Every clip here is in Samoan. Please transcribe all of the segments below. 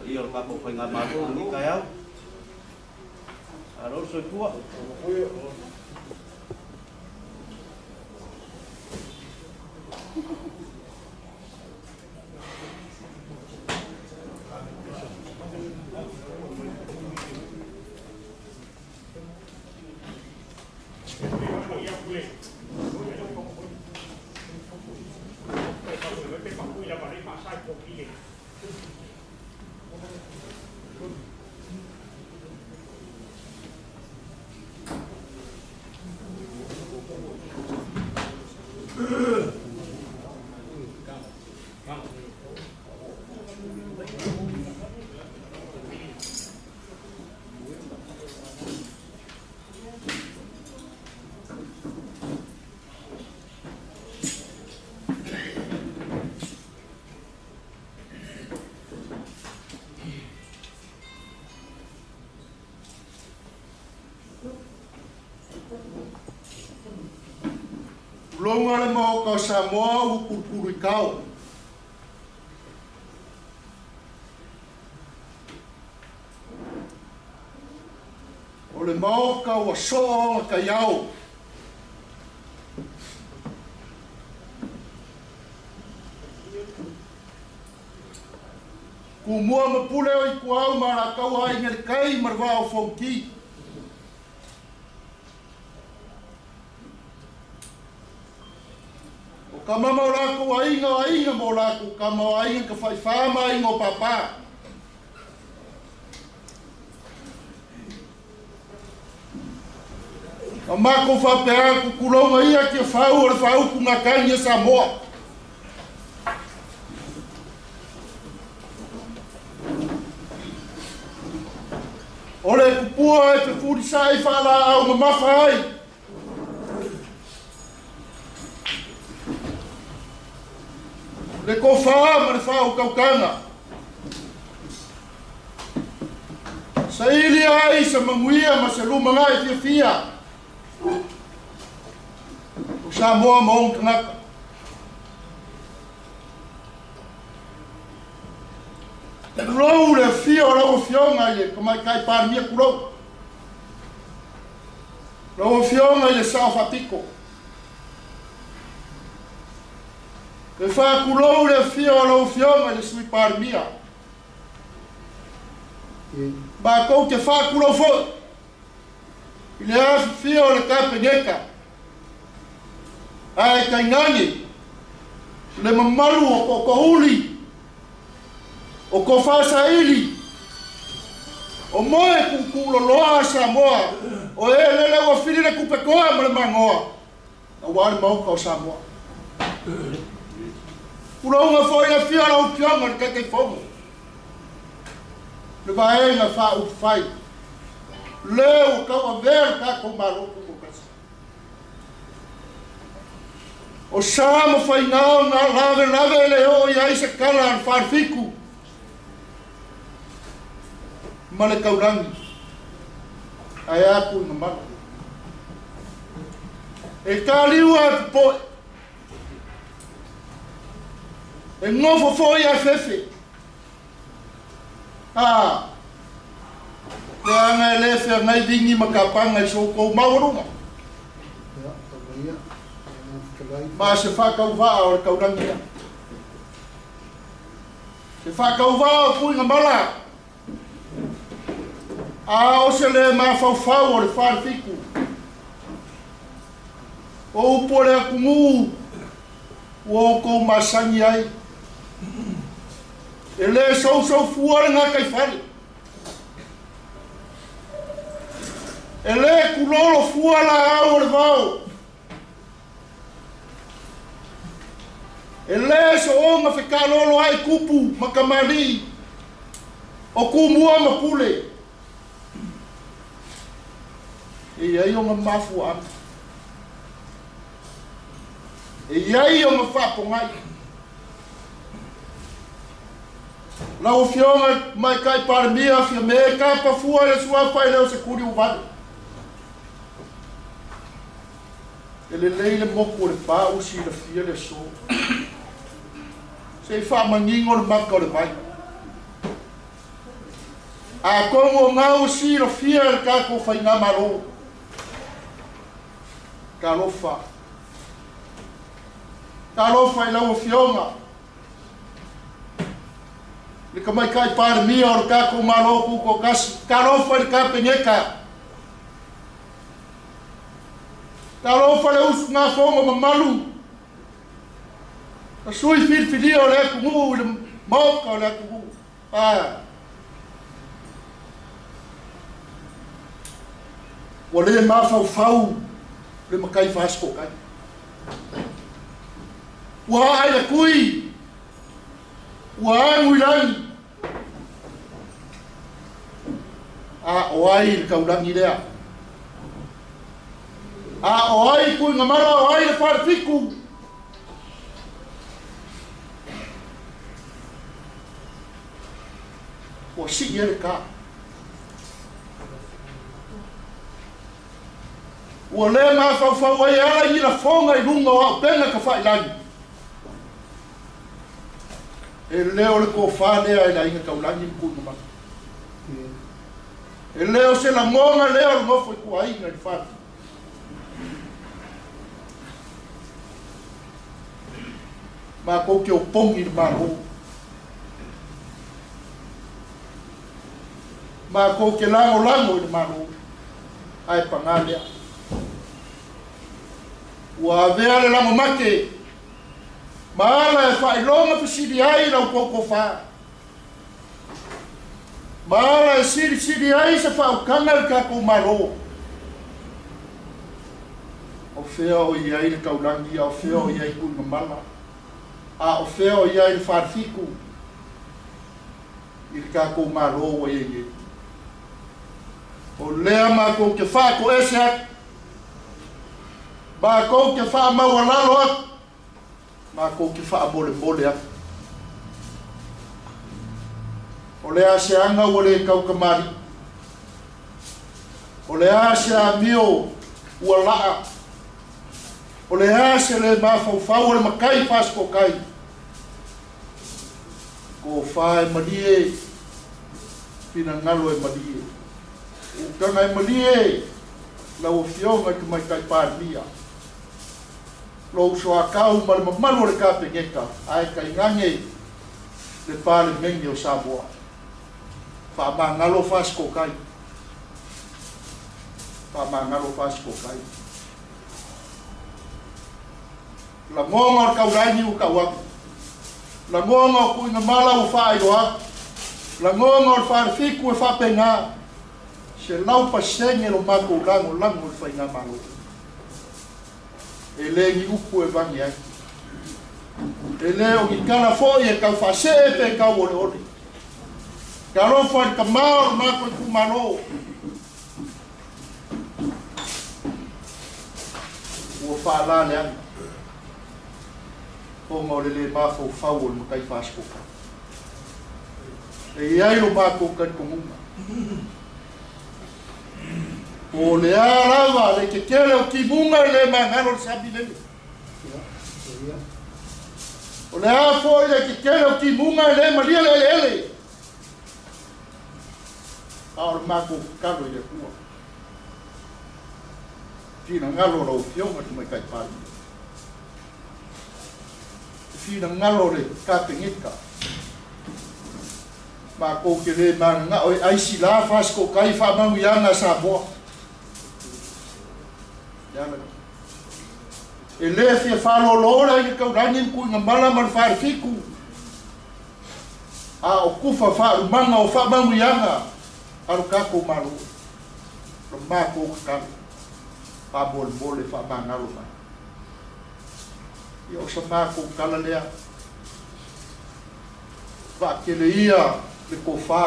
Ia o le tatou faigamalo i lenei taeao. Malo le soifua. Longa le maoka o Samoa ua pulupulu i kao. O le maoka ua soo ona kaiao. Kumua ma pule o i kuau ma rakau ai ngele kai marwa o fonki. Ka mama o lākou aiga o aiga mo lākou, ka ma o aiga ka whaiwhā ma aiga o pāpā. Ka mākou whapea kukulonga ia ki a whau o le whauku ngā kāngi a Samoa. O le kupua e te furisa i whala au mamafa ai. Le kofā ma le whau kaukanga. Sa ili ai sa manguia ma sa lumanga i fia fia. O Samoa ma ong tangata. Kulou le fia o lau fionga i le kamaikai pārmia kulou. Lau fionga i le sao whapiko. E whākulou le fia o lau fionga i le sui pārmia. Mākou te whākulou foi. I le awhia o le kapeneka. Ai kainani. Le mamalu o kokouli. O ko whasaili. O moe kukuloloa Samoa. O e lele ua fili le kupekoa ma le mangoa. A wale mauka o Samoa. Kulaunga foi le fia lau fionga le kaikai fongo. Le vaenga wha upawhai. Leo kau a vea tākou malo kukukasi. O sa ma whai ngao ngā lave lave le o i aisa kala an wharfiku. Ma le kaurangi. Ai aku i ngā. E kā liua e poe. E ngofo foi a fefe. Ah. Te anga e lefe a ngai vingi makapanga i sōkou mawarunga. Ma se whakauvaa o le kaurangia. Se whakauvaa o puinga mala. A o se le mawhauwhau o le wharfiku. O upo le akungu. Ua o kou masangi ai. E le sou fua le ngā kai whare. E le kulolo fua la au o le vao. E le so'oga fekalolo ai kupu ma kamali'i o kumua ma pule. E iai ona mafuaaga. E iai ona faapogai. Lau Afioga Tamaitai Palemia Fiame kapafua i le suafa e le o se kuli uvale. E lelei le moku o le pā ua silafia le aso. Se i faamanino le maka o le vai. Atonu o gau ua silafia e le tatou faigamalo. Talofa. Talofa i lau Afioga le Tamaitai Palemia o le tatou Malo Tutoatasi. Talofa i le Kapeneta. Talofa le usugafono mamalu. Na sui filifilia o le atunuu i le maota o le atunuu. Ua le mafaufau le matai fa'asikotai. Ua a'a i le tui, ua agu i lagi. A o ai le taulagi lea? A o ai Tuigamala o ai le Falefitu? Ua si'i ai le tā. Ua le mafaufau ai e ala i ni lafoga i luga o auupega tafa'ilagi. E lē o le tofā lea e le aiga taulagi ma Tuigamala. E lē o se lagoga lea o le nofo ituaiga i le fale. Matou te opogi i le Malo. Matou te lagolago i le Malo. Ae pagā lea. Ua avea le lagomate ma ala e faailoga fesili ai la outou tofā. Ma ala e silisili ai se faautaga i le tatou Malo. O fea o i ai le taulagi, a o fea o i ai Tuigamala, a o fea o i ai le Falefitu i le tatou Malo ua i ai nei. O lea matou te faatoese atu, matou te faamaualalo atu, matou te faamolemole atu. O le a se aga ua lē taukamali'i. O le a se amio ua la'a. O le a se lē mafaufau o le matai fa'asikotai. Tofā e malie, finagalo e malie. Utaga e malie, lau Afioga i le Tamaitai Palemia. Lou soatau ma le mamalu o le Kapeneta, ae tainane le Palemene o Samoa. Faamagalo fa'asikotai. Faamagalo fa'asikotai. Lagoga o le taulagi ua tau atu. Lagoga o Tuigamala ua faailoa atu. Lagoga o le Falefitu e faapena. 100% lo matou lagolago i le faigamalo. E lē ni upu e vage ai. E lē o ni tala fo'i e tau faasee pe tau oleole. Talofa i le tamā o le matou itumalo. Ua faalā leaga ona o le lē mafaufau o le matai fa'asikoka. E i ai lo matou talitonuga. Po o le a lava le tetele o timuga e lē magalo le sami lele. O le a fo'i le tetele o timuga e lē malia le eleele. A o le matou tatalo i le Atua. Finagalo o lau Afioga i le Tamaitai Palemia. Finagalo o le Kapeneta. Matou te lē manana'o e aisi lā fa'asikotai faamanuiaga a Samoa. Le ala lea. E lē fia faalōlō le aiga taulagi ma Tuigamala ma le Falefitu. A o tufa faalumaga o faamanuiaga a lo tatou Malo. O le matou tatalo. Faamolemole faamagalo mai. Ia o sa makou tala lea. Vaatele ia le tofā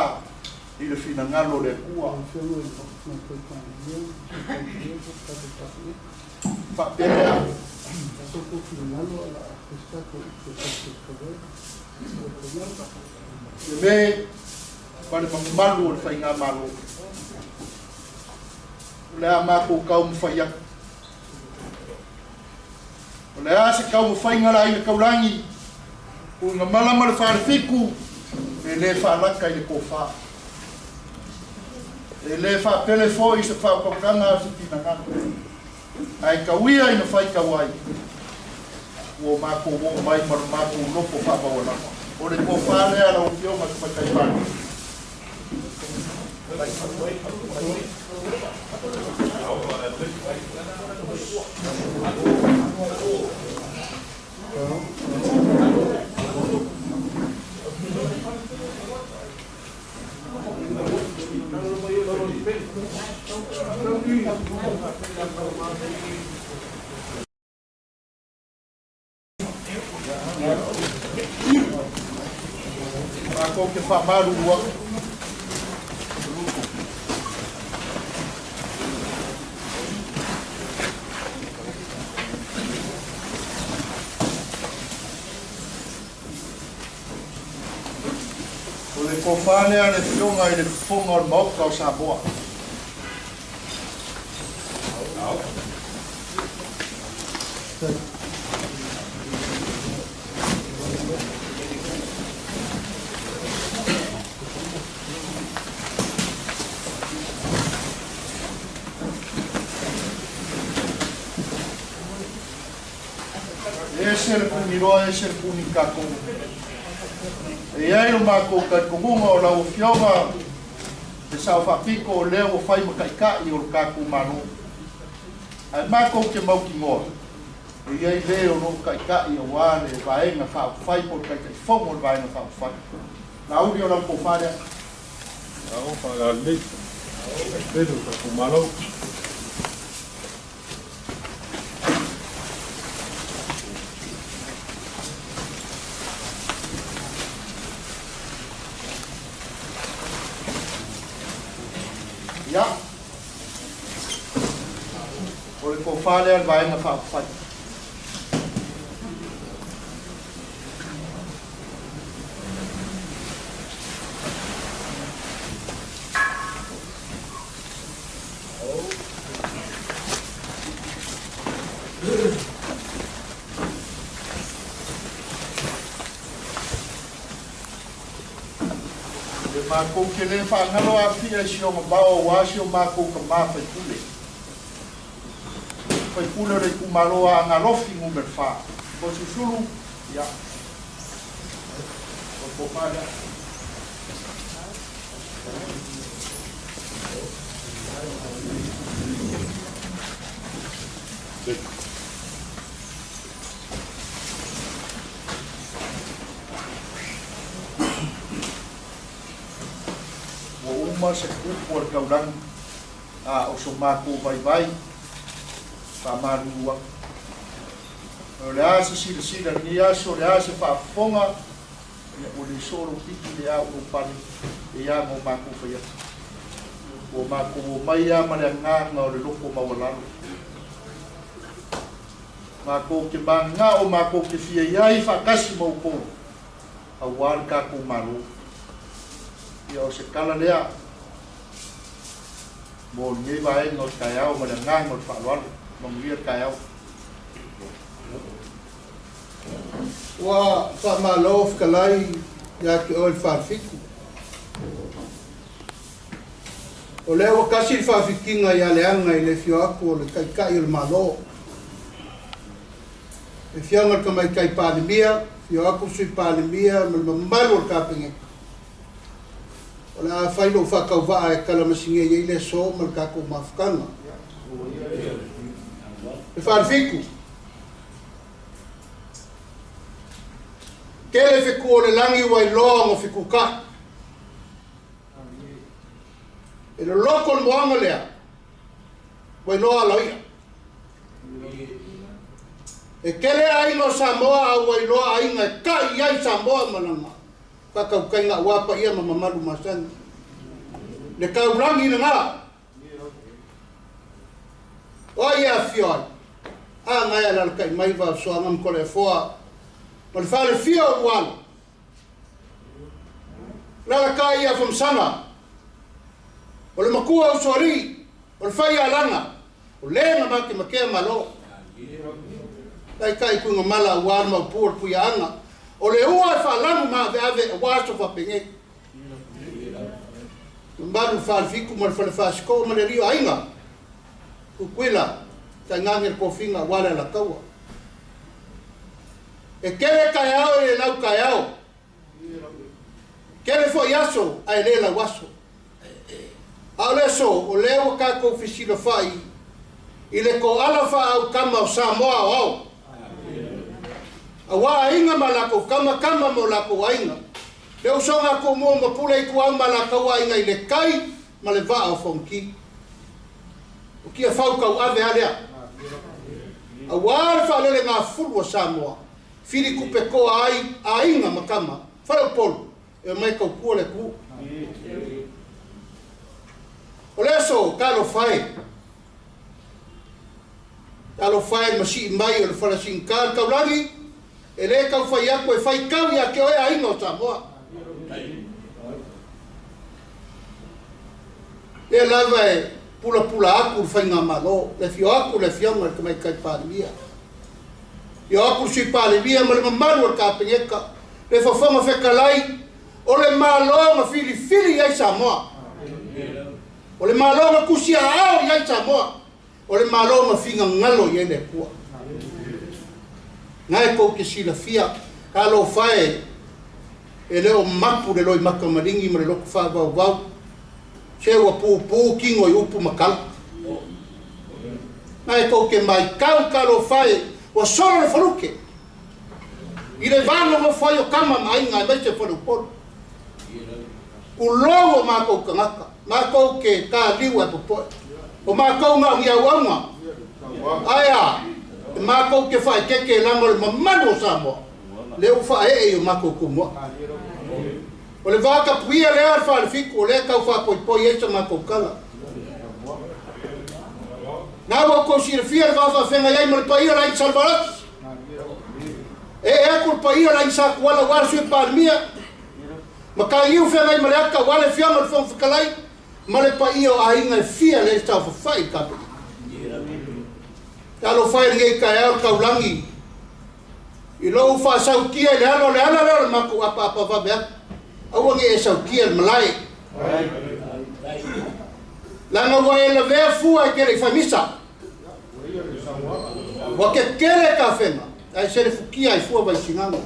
i le finagalo o le Atua. Faapea lea. Le me ma le mamalu o le faigamalo. O le a matou taumafai atu. O le a se taumafaiga la i le taulagi, uiga mala ma le falefitu, e lē faalaka i le tofā. E lē faapele foʻi se faautautaga a se finagalo. Ae tauia ina faitau ai, ua matou oo mai ma le matou loto faamaualalo. O le tofā lea lau Afioga Tamaitai Palemia. Matou te faamalulu atu. O le tofā lea le Afioga i le Fofoga o le Maota o Samoa. E ese le puniloa, ese le punikako. E iai lo makou talitonuga o lau Afioga le Sao Faapito o lea ua fai ma taʻitaʻi o le tatou Malo. Ae matou te mautinoa, e iai lē o loo taʻitaʻi auā le vaega faaupufai po o le taitaifono o le vaega faaupufai. Laauli o lau tofā lea. Ao faalalelei. Pele o tatou Malo. Ia. O le tofā lea le vaega faaupufai. Le makou ke lē faagalo afia i si oga mao auā si o makou kamā faipule. Faipule o le itumalo a Agalofi numera 4. O susulu, ia. O tofā lea. Ua uma se upu a le taulagi, a o so matou vaivai, faamalulu atu. O le a se silasila lenei aso, o le a se faafofoga, ia ua le soo lou titi le a ou pale, e ia mo matou fai atu. Ua matou omai a ma le agaga o le loto maualalo. Matou te magagao, matou te fia iai faatasi ma outou, auā le tatou Malo. Ia o se tala lea mo lenei vaega o le taeao ma le agaga o le faaaloalo. Manuia le taeao. Ua faamālō fetalai iā te oe le falefitu. O lea ua tasi le faafitiga ia leaga i le afio atu o le Taitaʻi o le Malo. E Afioga le Tamaitai Palemia, afio atu Sui Palemia ma le mamalu o le Kapeneta. O le a fai lou faatauvaa e talamasigei ai le aso ma le tatou mafutaga. Le falefitu. Tele fetu o le lagi ua iloa ma fetukaʻi. E loloko le moaga lea, ua iloa alaoia. E kele aiga o Samoa a ua iloa aiga e kai ai Samoa ma lana faatautaiga auā paia ma mamalu masani. Le taulagi lena. O ai e afio ai? A gae alalatai mai Vaosoaga ma Toleafoa ma le falefia o ulu alo. Lalakai ia Famasaga. O le matua usoalii, o le faialaga, o lē na makemakea malo. Taitai tuigamala auā le maupū o le puiaaga. O le ua e faalagu ma aveave auā aso faapenei. Mamalu le falefitu ma le fale fasiko'o ma le alii o aiga. Tutuila, tainane le tofiga auā le alataua. E kele taeao e le lau taeao. Kele fo'i aso ae lē lau aso. A o le aso, o lea ua tatou fesilafa'i i le toala faaaukama o Samoa aoao. Auā aiga ma latou kama, kama ma o latou aiga. Le usoga a Tumua ma Pule Ituau ma latou aiga i le tai ma le vaa o Fonoti. O Tiafau tauave a lea. Auā le faalelegafulu a Samoa, fili tupetoa ai aiga ma tama, faleupolu e omai tautua le atunuu. O le aso, talofa e. Talofa e le masii mai o le falasigata le taulagi, e lē taufai atu e faitau iā te oe aiga o Samoa. Lea lava e pulapula atu le faigamālō, le afio atu le afioga i le Tamaitai Palemia. Afio atu le Sui Palemia ma le mamalu o le Kapeneta, le Fofoga Fetalai, o le Malo na filifili i ai Samoa. O le Malo na tusiaao i ai Samoa. O le Malo na finagalo i ai le Atua. Na e tou te silafia, talofa e, e le o mapu le loimata maligi ma le loto faavauvau, se ua pupū tino i upu ma tala. Na e tou te maitau, talofa e, ua solo le faluke i le va nonofo ai o tama ma aiga aemaise faleupolu. Pulou o matou tagata, matou te taliu ae popoe. O matou na o ni auauna. Ae a, e matou te faaeteete e lama o le mamalu o Samoa, lea ua faaee i o matou tumua'i. O le vatapuia lea o le falefitu o lea e tau faapoipoi ai sa matou tala. Na ua outou silafia le va faafeagai ai ma le paia o le aiga Salevalasi. Ee atu le paia o le aiga Satuala aua le Sui Palemia, Mataniu Feagai ma le Ata aua le Afioga i le Fofoga Fetalai ma le paia o aiga e fia lea e saofafai i le Kapeneta. Talofa e i lenei taeao le taulagi i lou faasautia i le ala o le ala lea o le matou apaapa vave atu. Aua ne i e sautia i le malae. Leaga ua e lavea fua e te le i fai misa. Ua kekele tafega ae selefutia ai fua Vaisigano.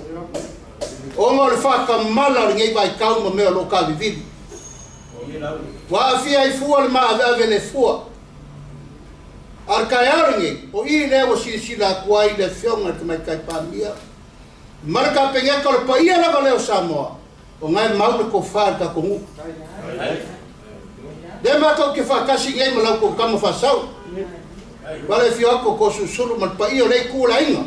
Ona o le faatamala o lenei vaitau ma mea o lo o tavivili. Ua aafia ai fua le maaveave le fua. A o le taeao lenei, o i lea ua silasila atu ai le Afioga i le Tamaitai Palemia ma le Kapeneta o le paia lava lea o Samoa, o gae mau le tofa i le tatou nuu. Lea matou te faatasi nei ma la outou tama faasau. Ua le afio atu o Toeolesulusulu ma le paia o lea itu o le aiga.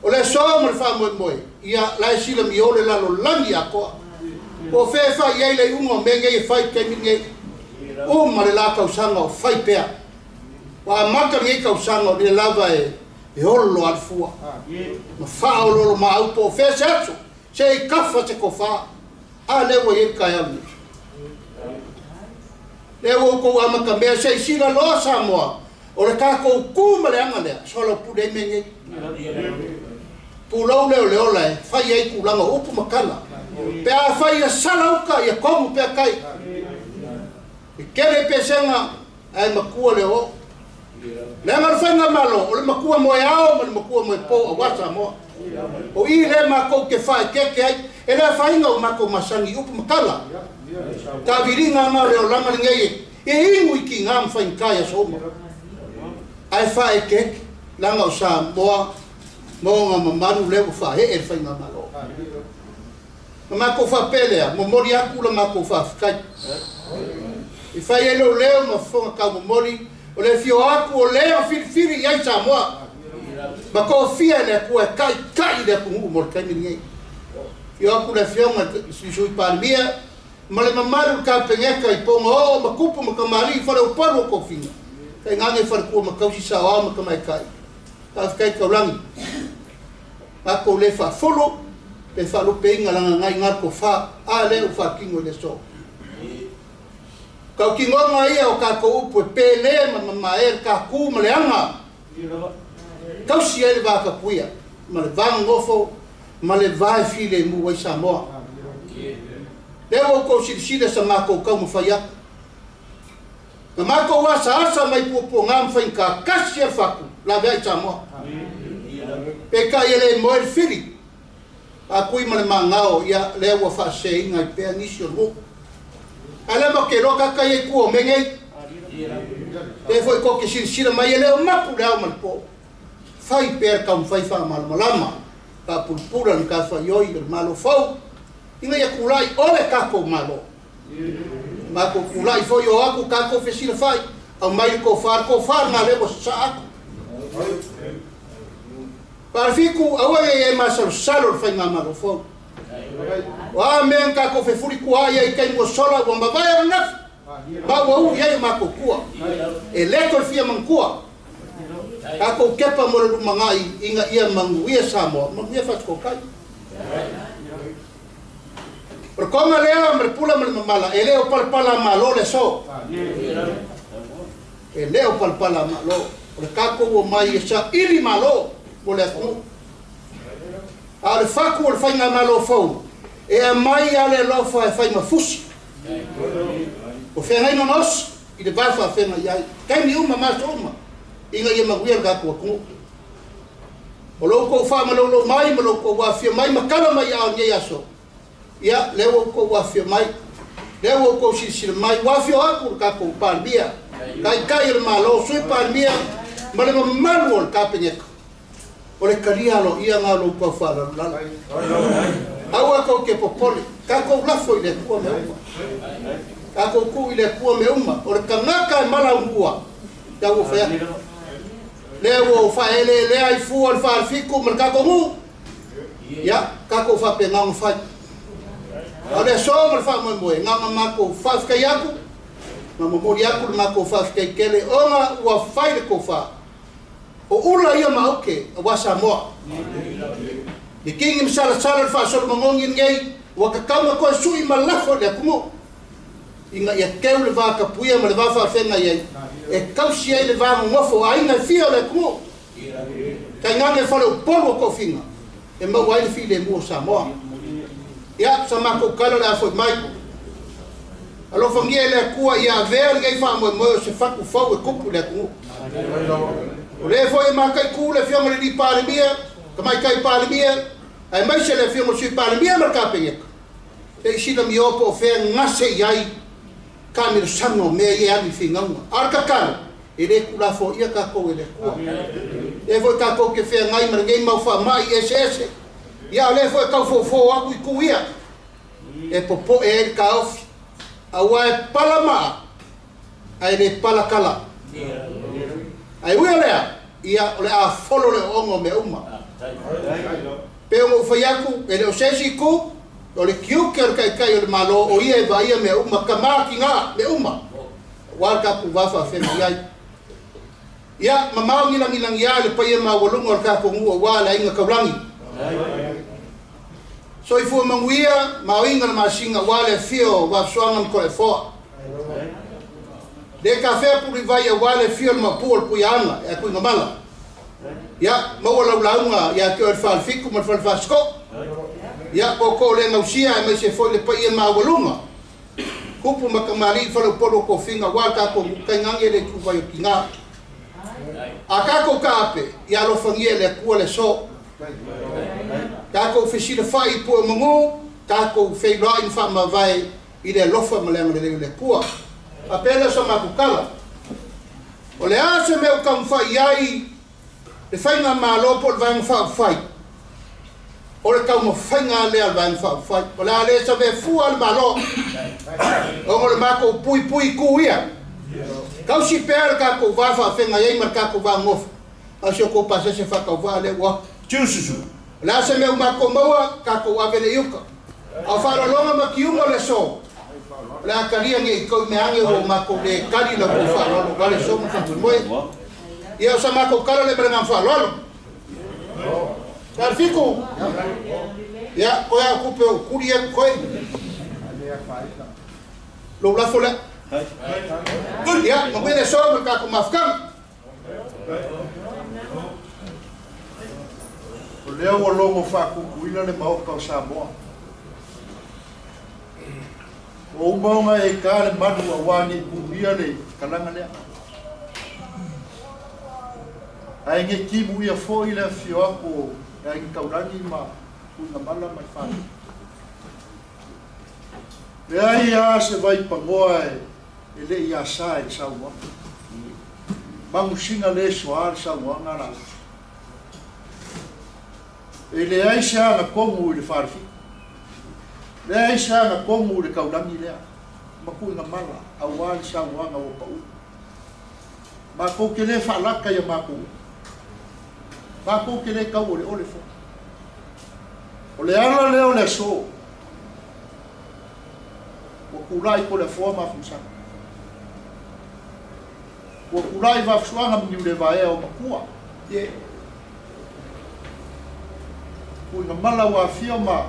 O le aso ma le faamoemoe, ia, la e silamio le lalolagi atoa. Po o fea e fai ai le iuga o mea nei e fai i le taimi lenei. Uma le la tausaga o fai pea. Ua amata lenei tausaga o lea lava e olo lava le fua. Ma faaoloolomaau po o fea se aso, se i kafa se tofa. A lea ua i ai le taeao lenei. Lea ua outou amatamea se i silaloa Samoa, o le tatou tu ma le aga lea, soalaupule ai mea nei. Pulou lea o le ola e fai ai tulaga o upu ma tala. Pe afai ia sala uta, ia komu pea tai. E tele pesega ae matua le oo. Leaga o le faigamalo, o le matua moe ao ma le matua moe po aua Samoa. O i lea matou te faaeteete ai, e le afaina o matou masani i upu ma tala. Taviliga ana o le olaga lenei e inu i tiga ma faigata i aso uma. Ae faaeteete, leaga o Samoa ma ona mamalu lea ua faaee le faigamalo. Na matou faapea lea, momoli atu la matou faafetai. I fai ai lou leo ma fofoga taumomoli, o le afio atu o lea o filifili i ai Samoa. Ma kofia le Atua e ta'ita'i le atunuu mo le taimi lenei. Fio aku le afioga i Sui Palemia ma le mamalu le Kapeneta i poga oo ma tupu ma kamali'i faleupolu o tofiga taigage faletua ma tausi saoao ma tamaitai. Faafetai taulagi matou lē faafulu pe faalupeina lagagai ga le tofā a lea ua faatino i le aso. Tautinoga ia o tatou upu e pelē ma mamaē le tatū ma le aga tausi ai le vatapuia ma le vagogofo ma le va e filemu ai Samoa. Lea ua outou silasila sa matou taumafai atu. Na matou asaasa mai puapuagā ma faigata tasi a le fatu laveai Samoa. Peitai e lē moe le fili atui ma le magao ia lea ua faasēina ai pea nisi o le nuu. Ae lea matou te iloa tagata ia i tua o mea nei. Lea foi tou te silasila mai e le o mapu le ao ma le po. Fai pea le taumafai faamalamalama faapulapula le matafaioi o le Malo fou ina ia tulai o le tatou Malo. Matou tulai foi o atu tatou fesilafai aumai le tofa le tofa lena lea ua sasaa atu. Faalefitu aua ne i e masalosalo le faigamalo fou. O a mea na tatou fefulituaai ai i taimi ua sola ua mavae ananafi ma ua ui ai o matou tua. E le toe fia manatua. Tatou kepa mo le lumanai ina ia manuia Samoa, manuia Fatukokai. O le toga lea ma le pula ma le mamala, e le o palapala a Malo le aso. E le o palapala a Malo. O le tatou omai e saili Malo mo le atunuu. A o le fatu o le faigamalo fou, e aumai lava le alofa e fai ma fusi. O feagaiga na osi i le va faafeagai ai, taimi uma ma aso uma, ina ia manuia le tatou atunuu. O lo outou faamalolo mai ma lo outou aafia mai ma tala mai ao i lenei aso, ia, lea ua outou afifio mai, lea ua outou silasila mai, ua afio atu le tatou Palemia, Taitai o le Malo, Sui Palemia ma le mamalu o le Kapeneta. O le talia aloaia lena o lo outou faalalolalo. Aua tou te popole, tatou lafo i le Atua mea uma. Tatou tuu i le Atua mea uma. O le tagata e malaumua, ia ua fai atu. Lea ua ou faaeleelea ai fua o le Falefitu ma le tatou nuu, ia, tatou faapena ona fai. A o le aso ma le faamoemoe, na ona matou faafetai atu ma momoli atu le matou faafetai tele ona ua fai le tofa. O ula ia ma aute aua Samoa. Le kigi ma salasala le faasolomagogi lenei ua tatau ona toe sui ma lafo i le atunuu ina ia keu le vatapuia ma le va faafeagai ai e tausi ai le va nonofo o aiga e fia o le atunuu. Taigage faleupolu o tofiga e maua ai le filemu o Samoa. Ia, sa matou tala o le a foi mai. Alofagia e le Atua ia avea lenei faamoemoe o se fatu fou e tupu i le atunuu. O lea foi e mataitū le afioga i le alii Palemia, tamaitai Palemia, aemaise le afioga i le Sui Palemia ma le Kapeneta, se i silamio po o fea gase i ai taamilosaga o mea ia e alu i finauga. A o le tatalo, e lē tuulafoaia tatou e le Atua. Lea foi tatou te feagai ma lenei mau faama'i eseese, ia o lea foi e tau fofō atu i ku ia e popo'e ai le taofi, auā e pala maa ae lē pala tala. Ae ui o lea, ia o le a folo le ooga o mea uma. Pe ona ou fai atu, e le o se isi itu, o le tiute o le Taitai o le Malo o ia e vaaia mea uma, tamā tinā, mea uma, auā le tatou va faafeagai ai. Ia, mamao gilagilagiā i le paia maualuga o le tatou nuu auā le aiga taulagi. Soifua manuia ma aoina le masina auā le afio o Vafesoaga ma Toleafoa. Le tafea pulivai auā le afio o le Maopu o le Puiaana e Atuigamala. Ia, maua lau lauga ia te oe le Falefitu ma le Falefasiko. Ia, tootoo le gausia aemaise foi le paia maualuga. Tupu ma tamalii faleupolu o tofiga auā le tatou nuu taigage le ituvai o tinā. A tatou taape, ia alofagia e le Atua le aso. Tatou fesilafai i pue o manu, tatou feiloai ma faamavae i le alofa ma le agalelei o le Atua. Faapea lea o sa matou tala. O le a se mea ua taumafai i ai le faigamalo po o le Vaega Faaupufai? O le taumafaiga lava lea a le Vaega Faaupufai. O le a le savea fua le Malo ona o le matou puipui i ku ia. Tausi pea le tatou va faafeagai ai ma le tatou va nonofo. A si o kou pasese whakauwaa le ua. La se mea umako maua, kākou ave le iuka. Au whaalolonga ma kiunga le so. Le akalia nge i kau meange o mako le kali la kou whaalolo. Wale so mwhamwe. Ia o sa mako kala le mele ngam whaalolo. Tarfiku. Ia, koe a kupe o kuri e koe. Lou lafo lea. Ia, manuia le aso ma le tatou mafutaga. O lea ua logo faakukuina le maoka o Samoa. Ua uma ona e ika le malu auā nei pumia le kalaga lea. Ae nei timuia foi le afio atu o le Aiga Taulagi ma Tuigamala ma le fanau. Leai lava se vaipanoa e le i asa i le saunoaga. Magusina le soa le saunoaga a Laufi. E leai se agatonu i le falefitu. Leai se agatonu i le taulagi lea ma Tuigamala auā le saunoaga ua pau. Matou te le faalata ia matou upu. Matou te le tauoleole foi. O le ala lea o le aso ua tulai Toleafoa ma Afamasaga. Ua tulai Vaafusuaga ma Niulevaea o matua. Ie. Tuigamala ua afio ma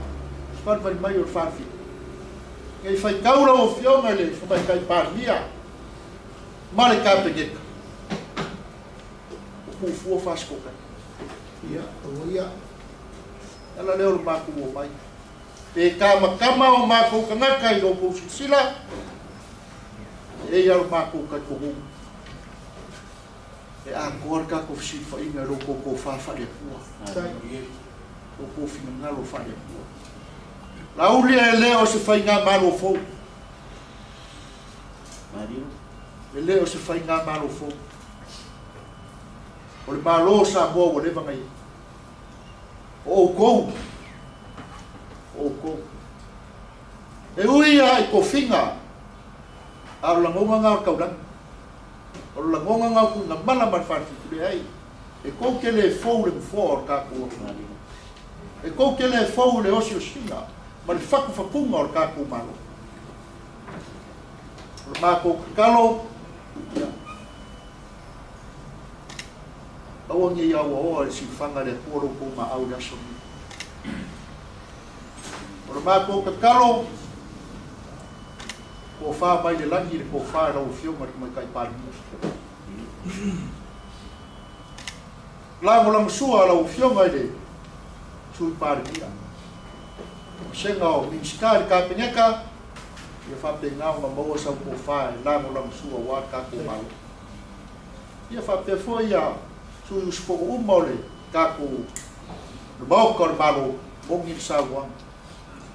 valivali mai o le falefitu. Nei faitau lau Afioga i le Tamaitai Palemia ma le Kapeneta o fuafua Fasitoouta. Ia, aua ia. E ala lea o le matou omai. Pe tamatama o matou tagata i lo outou silasila, e i ai lo matou talitonuga. E atoa le tatou fesilafaiga i lo outou tofa faale-Atua, lo outou finagalo faale-Atua. Lauli e le o se faigamalo fou. E le o se faigamalo fou. O le Malo o Samoa ua leva ona i ai. O outou, o outou. E ui lava i tofiga, a o le lagona lena o le taulagi. O le lagona lena o Tuigamala ma le Falefitu, leai, e tou te le fou le nofoa o le tatou atunuu. E tou te le fou le osiosiga ma le fatufatuga o le tatou Malo. O le matou tatalo, ia, aua ne i auaoa i le siufaga a le Atua lo outou maau i le aso lenei. O le matou tatalo, tofa mai le lagi le tofa i lau Afioga i le Tamaitai Palemia. Lagolagosua lau Afioga i le Sui Palemia. Vasega o Minisita i le Kapeneta, ia faapena ona maua sau tofa e lagolagosua aua le tatou Malo. Ia faapea foi ia sui usufono uma o le tatou le Maota o le Malo, moni le saunoaga.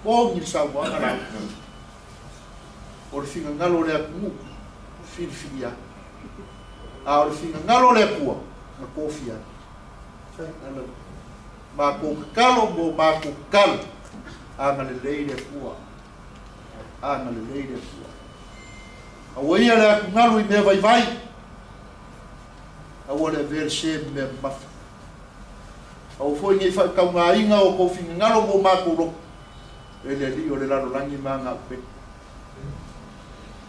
Moni le saunoaga la o le finagalo o le atunuu, filifilia ai. A o le finagalo o le Atua, na tofia ai. Matou tatalo mo matou tatalo, agalelei le Atua. Agalelei le Atua. Aua ia le atugalu i mea vaivai, aua le avea le se ma mea mamafa. Aua foi nei faataugaina o tou finagalo mo matou loto, e le Alii o le lalolagi ma ana upega.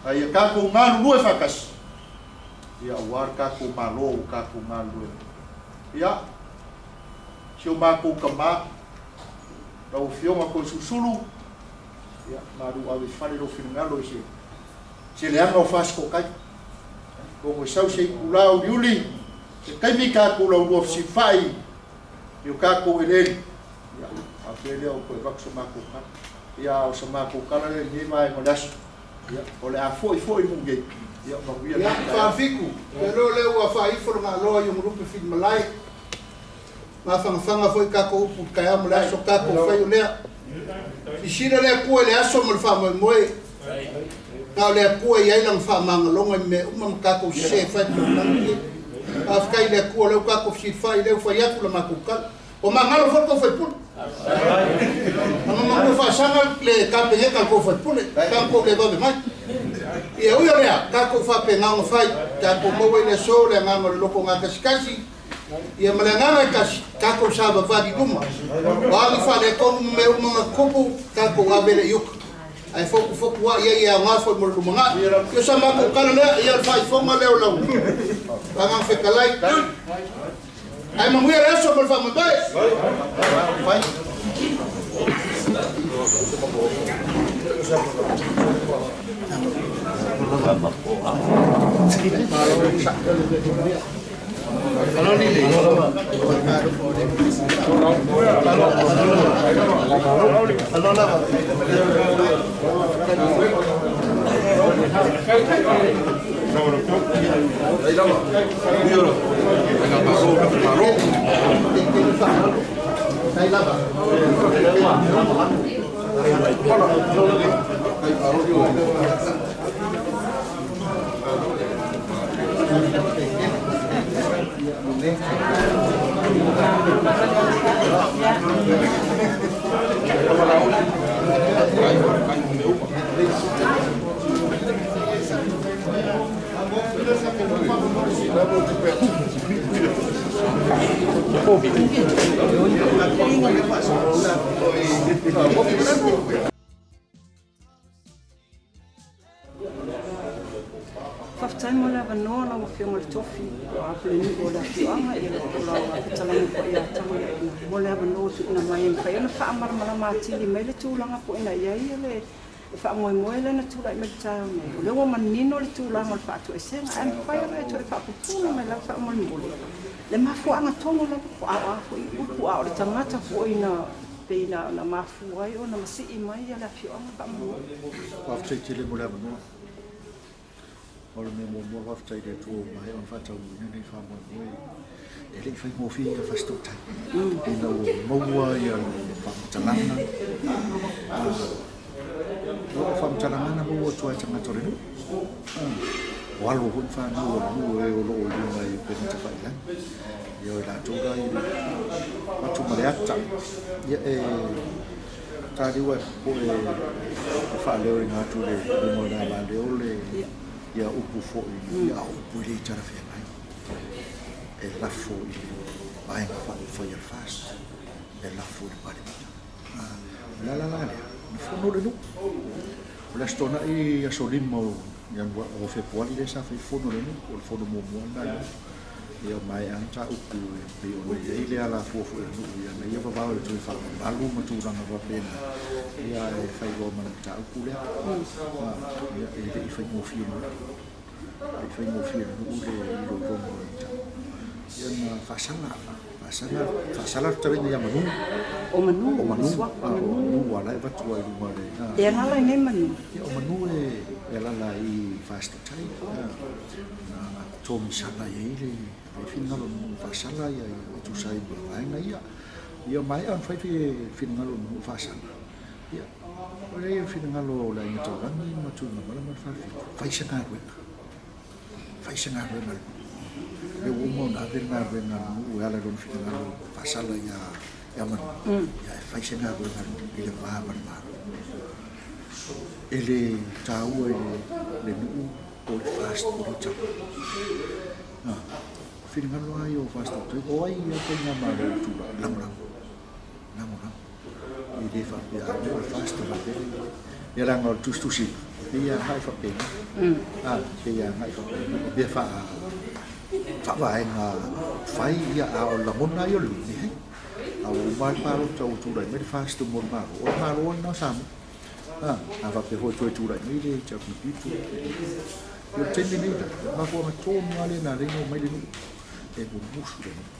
A ia tatou galulue faatasi, ia aua le tatou Malo ua tatou galulue ai. Ia, si o matou tama, lau Afioga Toesulusulu, ia, malu ave i fale lou finagalo i se se leaga o Fasitoouta. Atonu e sau se itulā uliuli, se taimi tatou laulua fesilafai i o tatou eleele, ia, faapea lea o toe avatu sa matou tala. Ia, a o sa matou tala lea i lenei vaega o le aso, ia, o le a foi foi i nuu nei, ia, manuia Ia, lenei taeao. Faafitu, te iloa lea ua faaifo le galoa i Ogalupe Filimalae, mafanafana foi tatou upu i le taeao ma le aso tatou fai o lea. Sisila le Atua i le aso ma le faamoemoe. Na o le Atua e i ai lana faamagaloga i mea uma ma tatou sese e fai tulaga ia. Faafetai i le Atua o lea ua tatou fesilafai, lea ua fai atu la matou tala. Ua magalo foi le tou faipule. Ana manu faasaga le Kapeneta a le tou faipule, tatou tou le vave mai. Ia ui o lea, tatou faapena ona fai, tatou maua i le aso le agaga o le loto gatasitasī. Ia ma le agaga e tasi, tatou savavali i luma. O a ni faaletonu ma mea uma na tutupu, tatou ave lea i uta. Ae fotufotua'i ai e aoga foi mo le lumanai. Ia o sa matou tala lea, ia o le faaifoga lea o lau Agaga Fetalai. Ae manuia le aso ma le faamoemoe. Faafetai mo le avanoa lau Afioga i le Tofi o Pulenuu o le afioaga po o lau fetalaiga foi ia Tagoleaina mo le avanoa ua tuuina mai e mafai ona faamalamalama atili mai le tulaga foi na i ai le faamoemoe lea na tulai mai i le taeao nei. O lea ua manino le tulaga o le faatoesega ae mafai ona e toe faapupula mai lava faamolemole le mafuaaga tonu lava po o a foi upu a o le tagata foi na pei na mafua ai ona masii mai le afioaga faamolemole. Faafetai tele mo le avanoa. O le mea muamua faafetai i le Atua ua maea ona faataunuuina lenei faamoemoe. E le i faigofie ia Fasitootai ina ua maua ia le faamatalaga. O faamatalaga na maua atu ai tagata o le nuu. O alo foi ma fanau o le nuu e o lo o i luga i upega tafailagi. Ia o i latou la i atu ma le ata. Ia e taliu ai po e faaleoina atu le luga o le avaleo le ia upu foi, ia upu e le talafeagai. E lafo i le vaega faaupufai a le FAST, e lafo i le Palemene. O le ala la lea, na fono le nuu. O le Aso Toonai, aso 5 o o Fepuari lea sa fai fono le nuu, o le fono muamua lena a le nuu. Ia maea mataupu e pei ona i ai le alafua foi a le nuu ia na ia vavao i le toe faamamalu ma tulaga faapena, ia e fai loa ma le mataupu lea. Ia e le i faigofie le nuu. E le i faigofie le nuu le iloiloga o le mataupu. Ia na faasala, faasala, faasala le fetalaiga ia Manu. O Manu, o Manu, o Manu ua ala e avatu ai i luga o le... E alaala i nei Manu? Ia o Manu e alaala i Fasitootai. Na togisala i ai le finagalo o le nuu faasala ia e tusa ai ma vaega ia. Ia maea ona fai le finagalo o le nuu faasala. Ia, o le finagalo o le Aiga Taulagi ma Tuigamala ma le Falefitu, fai se galuega. Fai se galuega a le nuu. O lea ua uma ona ave le galuega a le nuu e ala i lona finagalo faasala ia Manu. Ia e fai se galuega a le nuu i le va ma le Malo. E le taua i le nuu po o le FAST po o le HRPP. O finagalo lava ia o FAST, o ai ia faigamalo o tulai, lagolago, lagolago. E le faapea a o le FAST faapea. Ia leaga o le tusitusiga, e pei e agai faapena. E pei e agai faapena. O mea faavaega fai ia, a o le lagona ia o le nuu, leai. A ua uma le palota ua tulai mai le FAST mo le Malo, o le Malo lena o Samoa. A faapea foi toe tulai mai le HRPP, o le taimi nei la, o le mafuaaga tonu lava lea na ala ai ona omai le nuu, e mumusu le nuu,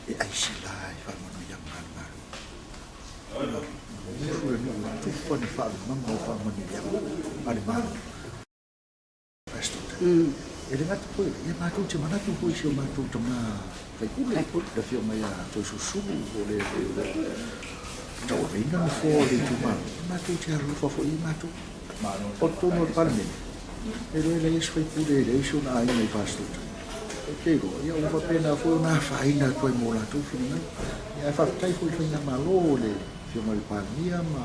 e aisila i faamanuiaga a le Malo. Mumusu le nuu e tufa ni faamamaga o faamanuiaga a le Malo. E le gata foi, ia matou te manatu foi i si o matou tama faipule, le afioga ia Toesulusulu, o le tauaveina nofoa o le itumalo, matou te alolofa foi i ai matou. O totonu o le Palemene, e iloa e leai se faipule e leai si ona aiga i Fasitootai. Ou te iloa, ia ua faapena foi ona afaina atu ai mo latou finagalo. Ia ae faafetai foi i le faigamalo, le afioga i le Palemia ma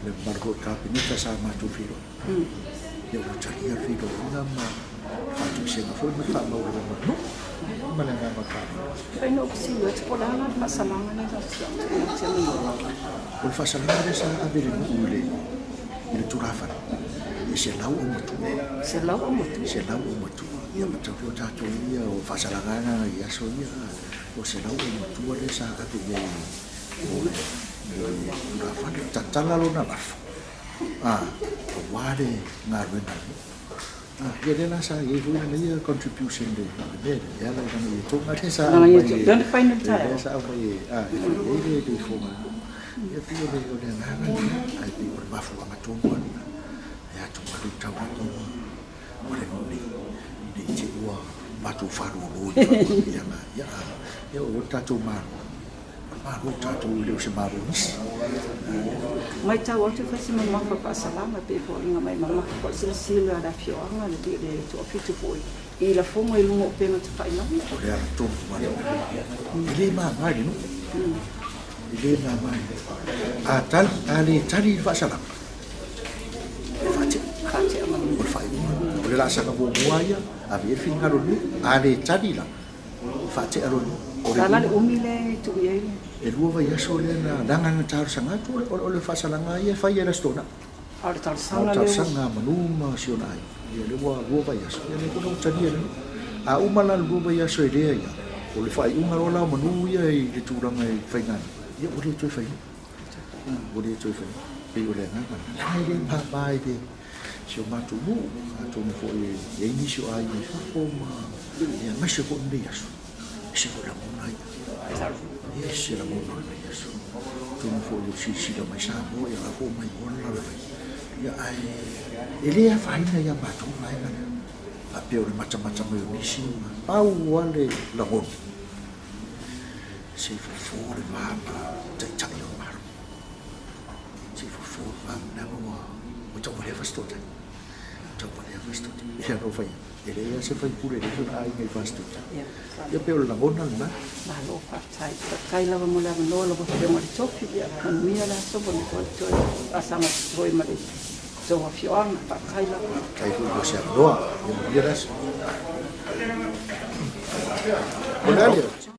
le mamalu foi o le Kapeneta sa matou feiloai. Ia ua talia le feiloaiga ma le faatoesega foi ma le faamaualaloga o le nuu. Ma le agaga o le faaaloalo. Fai na ou fesili atu po o le a la le faasalaga lea sa tuuina atu ia Manua. O le faasalaga lea sa ave i le nuu i le i le tulafale, e 100 aumatua. 100 aumatua. 100 aumatua. Ia matau foi o tatou ia o faasalaga na i aso ia, o 100 aumatua lea sa ave i ai mo le tulafale. Tatala lona lafo, aua le galuega a le nuu. Ia lea la sa i ai foi lana ia contribution i le mea lea, e ala i lana ia toga lea sa aumai e, lea sa aumai e, e fai ai le ifoga a le nuu. Ia pei o le o le agaga lena, ae pei o le mafuaaga tonu lava lena e atugalu taulagi ma le nuu nei, ne i te i ua matou faalualua i le faamanuiaga. Ia, ia o le tatou Malo, O le Malo tatou e le o se Malo o nisi. Matau atu e fai se mamafa faasalaga pei foliga mai mamafa foi le silasila a le afioaga le le toafitu foi i lafoga i luga o upega tafailagi. O le ala tonu lava lea. E le mama i le nuu. E le mama i le nuu. A tali, a le tali i le faasalaga, e faatea. Faatea ma O le faaiuga lena. O le laasaga muamua ia, ave i ai le finagalo o le nuu. A le tali la, faatea loa O le a la le umi lea e tuu i ai le. E 2 vaiaso lea na leaga na talosaga atu, o le faasalaga lava ia e fai e le Aso Toonai. A o le talosaga lea. A o le talosaga a Manu ma si ona aiga, ia lea ua 2 vaiaso, ia lea foi la ua talia e le nuu. A uma la le 2 vaiaso e leai lava, o le faaiuga loa la o Manu ia i le tulaga i faiganuu, ia ua le toe fai nuu. Ua le toe fai nuu. Pei o le agaga lena. Leaga e le mama i le si o matou nuu, atonu foi e i ai nisi o aiga i fafo ma ia aemaise foi lenei aso, ese foi lagona ia, ese lagona o lenei aso. Atonu foi o silasila mai Samoa, ia la foi ua maigoa le lalolagi, ia ae e le afaina ia matou vaega lea, faapea o le matamata mai o nisi ma pau lava le lagona, se i fofo le va ma Taitai o le Malo. Se i fofo le va, leaga ua tauvalea Fasitoouta. Tauvalea Fasitoouta. Ia na ou fai atu, e leai lava se faipule, e leai sona aiga i Fasitoouta. Ia pei o le lagona lena. Malo faafetai. Faafetai lava mo le avanoa lau Afioga i le Tofi. Ia manuia le aso ma le toe laasaga totoe ma le tou afioaga. Faafetai lava. Faafetai foi mo se avanoa. Ia manuia le aso. O le a le.